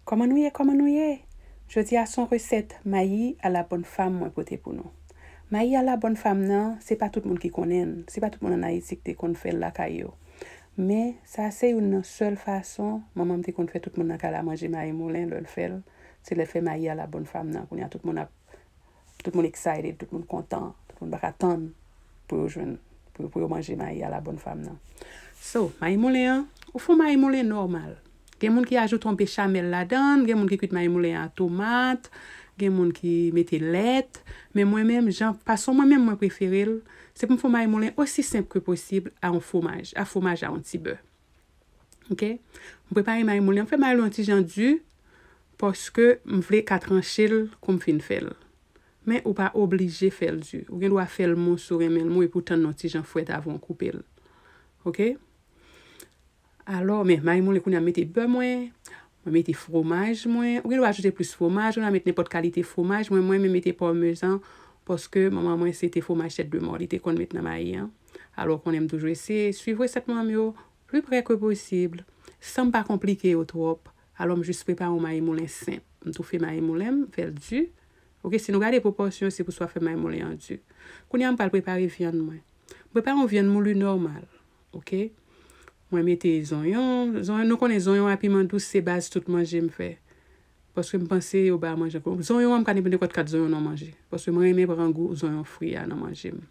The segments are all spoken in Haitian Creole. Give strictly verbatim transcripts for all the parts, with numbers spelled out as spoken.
Kòman nou ye? Kòman nou ye? Jodi a se yon resèt mayi a la bòn fam mwen pote pou nou. Mayi a la bòn fam nan, se pa tout moun ki konnen l. Se pa tout moun ann Ayiti ki te konn fè l lakay yo. Men, sa se youn nan sèl fason manman m te konn fè tout moun nan kay la manje mayi moulen lè l fè l. Se lè l fè mayi a la bòn fam nan. Kounye a, tout moun ap Tout moun excited, tout moun kontan, tout moun pa ka tann pou yo jwenn, pou, pou yo manje mayi a la bòn fam nan. So, mayi moulen an, ou fè yon mayi moulen nòmal. Gen moun ki ajoute yon bechamel ladan l, gen moun ki kwit mayi moulen an a tomat, gen moun ki mete lèt. Men mwen menm, jan, fason mwen menm mwen prefere l, se pou m fè yon mayi moulen osi senp ke posib a yon fwomaj, a fwomaj a yon ti bè. Ok? M prepare mayi moulen an, m fè mayi moulen an ti jan di, paske m vle ka tranche l kou m fin fè l. Men ou pa oblije fè l di. Ou gen dwa fè l mou si w renmen l mou epi w tann l yon ti jan frèt avan w koupe l. Ok? Alò, men mayi moulen kounye a m mete bè mwen, mwen mete fwomaj mwen. Ou gen dwa ajoute plis fwomaj, ou gen dwa mete nenpòt kalite fwomaj. Mwen, mwen renmen mete pamezan paske manman mwen se te fwomaj tèt de mò li te konn met nan mayi an. Alò, konnen m toujou eseye swiv resèt manman m yo pli prè ke posib, san m pa konplike yo twòp. Alò, m jis prepare yon mayi moulen senp. M toufe mayi moulen m, m fè l di. Ok, si nou gade pwopòsyon, se pou sa w fè mayi moulen an di. Kounye a, m pral prepare vyann mwen. M prepare yon vyann mouli nòmal. Ok? Mwen mete zonyon. Zonyon, nou konnen zonyon a piman dous, se baz tout manje m fè. Paske m panse yo ba manje ankò. Zonyon an, m ka nenpòt kat zonyon nan manje. Paske mwen renmen pran gou zonyon fri a nan manje m.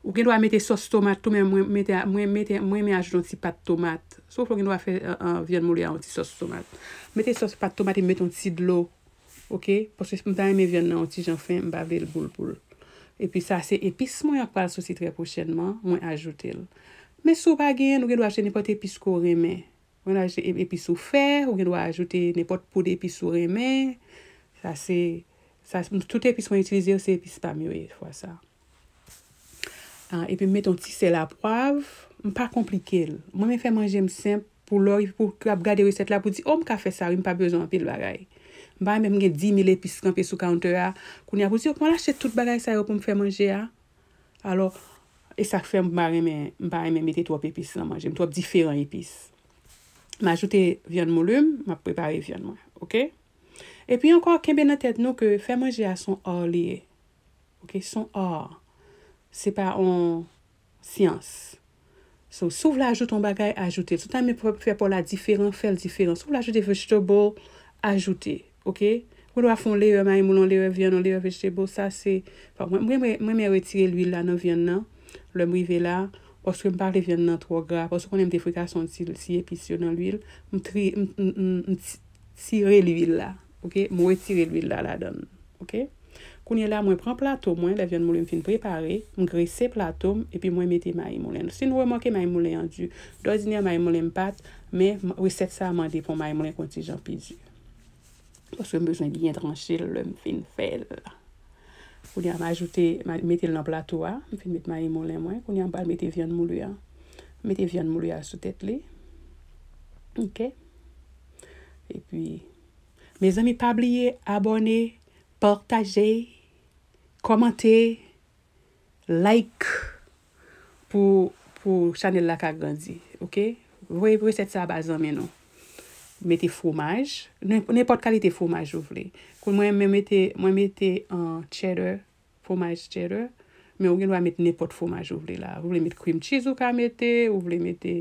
Ou gen dwa mete sòs tomat tou, men mwen mete, mwen mete, mwen renmen ajoute yon ti pat tomat. Si w vle, ou gen dwa fè, euh, euh, vyann mouli a yon ti sòs tomat. Mete sòs pat tomat epi mete yon ti dlo. Ok? Paske m ta renmen vyann nan yon ti jan fen, m pa vle l boul boul. Epi sa se epis mwen an k pral soti trè pwochènman, mwen ajoute l. Men si w pa genyen l, ou gen dwa achte nenpòt epis ke w renmen. Ou gen dwa achte e-, epis ou fè, ou gen dwa ajoute nenpòt poud epis ou renmen. Sa se, sa, tout epis mwen itilize yo, se epis pa m yo ye fwa sa. Ah, epi m mete yon ti sèl a pwav, m pa konplike l. Mwen, mwen fè manje m senp, pou lè w, pou w ap gade resèt la, pou w di, "O, m ka fè sa, wi, m pa bezwen anpil bagay." M pa renmen m gen dis mil epis kanpe sou counter a. Kounye a, pou w di, "O, mwen achte tout bagay sa yo pou m fè manje a." Alò, e sa k fè m pa renmen, m pa renmen mete twòp epis nan manje m, twòp diferan epis. M ajoute vyann mouli m, m ap prepare vyann mwen, ok? Epi ankò, kenbe nan tèt nou ke fè manje a se yon art li ye. Ok, se yon art. Se pa yon syans. So, si w vle ajoute yon bagay, ajoute l. Si w ta renmen fè, fè pa w la diferan, fè l diferan. Si w vle ajoute vegetable, ajoute. Ok? Ou gen dwa fè yon leyè mayi moulen, yon leyè vyann, yon leyè vegetable, sa se, bon, mwen, mwen, mwen, mwen renmen retire lwil la nan vyann nan, lè m rive la, paske m pa vle vyann nan twò gra, paske w konnen m te frikase yon ti, ti epis yo nan lwil, m tri, m, m, m, m ti-, tire lwil la, ok? M retire lwil la ladan l, ok? Kounye la, mwen pran plato mwen, lè vyann mouli m fin prepare, m grese plato m, epi mwen mete mayi moulen. Si nou remake mayi moulen an di, dòdinè mayi moulen m pat, men m, resèt sa a mande pou mayi moulen k yon ti jan pi di. Paske m bezwen byen tranche l lè m fin fè l. Kounye a, m ajoute, m a-, mete l nan plato a. M fin met mayi moulen mwen. Kounye a, m pral mete vyann mouli a. M mete vyann mouli a sou tèt li. Ok. Epi, mezanmi, pa bliye abòne, pataje, kòmante, like pou, pou chanèl la ka grandi, ok? Voye resèt sa ba zanmi nou. Mete fwomaj, nen-, nenpòt kalite fwomaj ou vle. Kon mwen, mwen mete, mwen mete, uh, cheddar, fwomaj cheddar, men ou gen dwa met nenpòt fwomaj ou vle la. Ou vle met cream cheese ou ka mete, ou vle mete,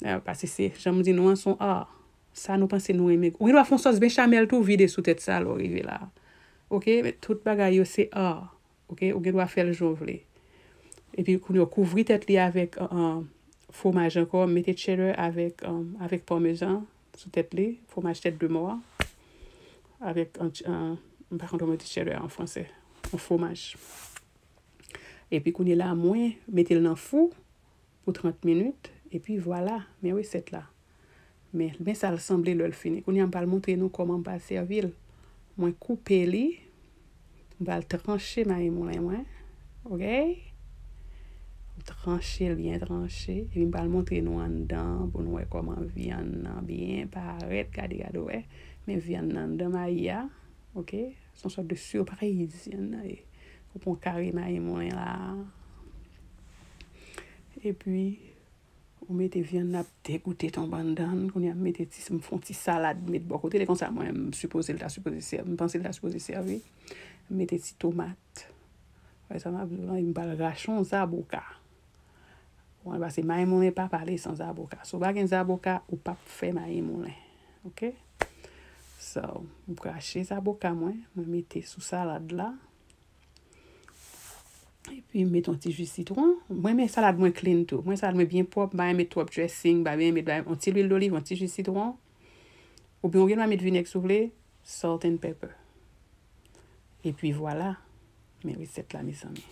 uh, paske se, jan m di nou an, se yon art. Sa nou panse nou renmen. Ou gen dwa fè yon sòs bechamel tou, vide sou tèt sa lè w rive la. Ok, men tout bagay yo se art. Ok, ou gen dwa fè l jan w vle. Epi kounye a w kouvri tèt li avèk, uh, uh, fwomaj ankò, mete cheddar avèk, um, avèk pamezan sou tèt li, fwomaj tèt de mò a, avèk, uh, uh, m pa konn kòman yo di cheddar an fransè, yon fwomaj. Epi kounye la, mwen mete l nan fou pou trant minit, epi vwala, men resèt la. Men, men sa l sanble lè l fini. Kounye a, m pral montre nou kòman m pral sèvi l. Mwen koupe li, m pral tranche mayi moulen mwen, ok? M tranche l byen tranche, epi m pral montre nou anndan pou nou wè kòman vyann nan byen parèt, gade, gade, wè. Men vyann nan anndan mayi a, ok? Se yon sòt de sipriz vyann nan ye. Ou pran kare mayi moulen la. Epi, Ou mete vyann nan ap degoute tonbe anndan. Kounye a m mete ti, m fè yon ti salad, m met bò kote. Lè konsa, mwen, m sipoze l ta sipoze sèvi. M panse l ta sipoze sèvi. M mete ti tomat. Wè sa m ap di w lan, m pral rache yon zaboka. Bon, pase mayi moulen pa pale san zaboka. Si w pa gen zaboka, ou p ap fè mayi moulen. Oke? So, m rache zaboka mwen, mwen mete sou salad la. Epi m met yon ti ji sitwon. Mwen renmen salad mwen clean tou. Mwen salad mwen byen pwòp, m pa renmen met twòp dressing, m pa byen met yon ti lwil doliv, yon ti ji sitwon. Oubyen ou gen dwa met vinèg si w vle, salt and pepper. Epi vwala, men resèt la, mezanmi.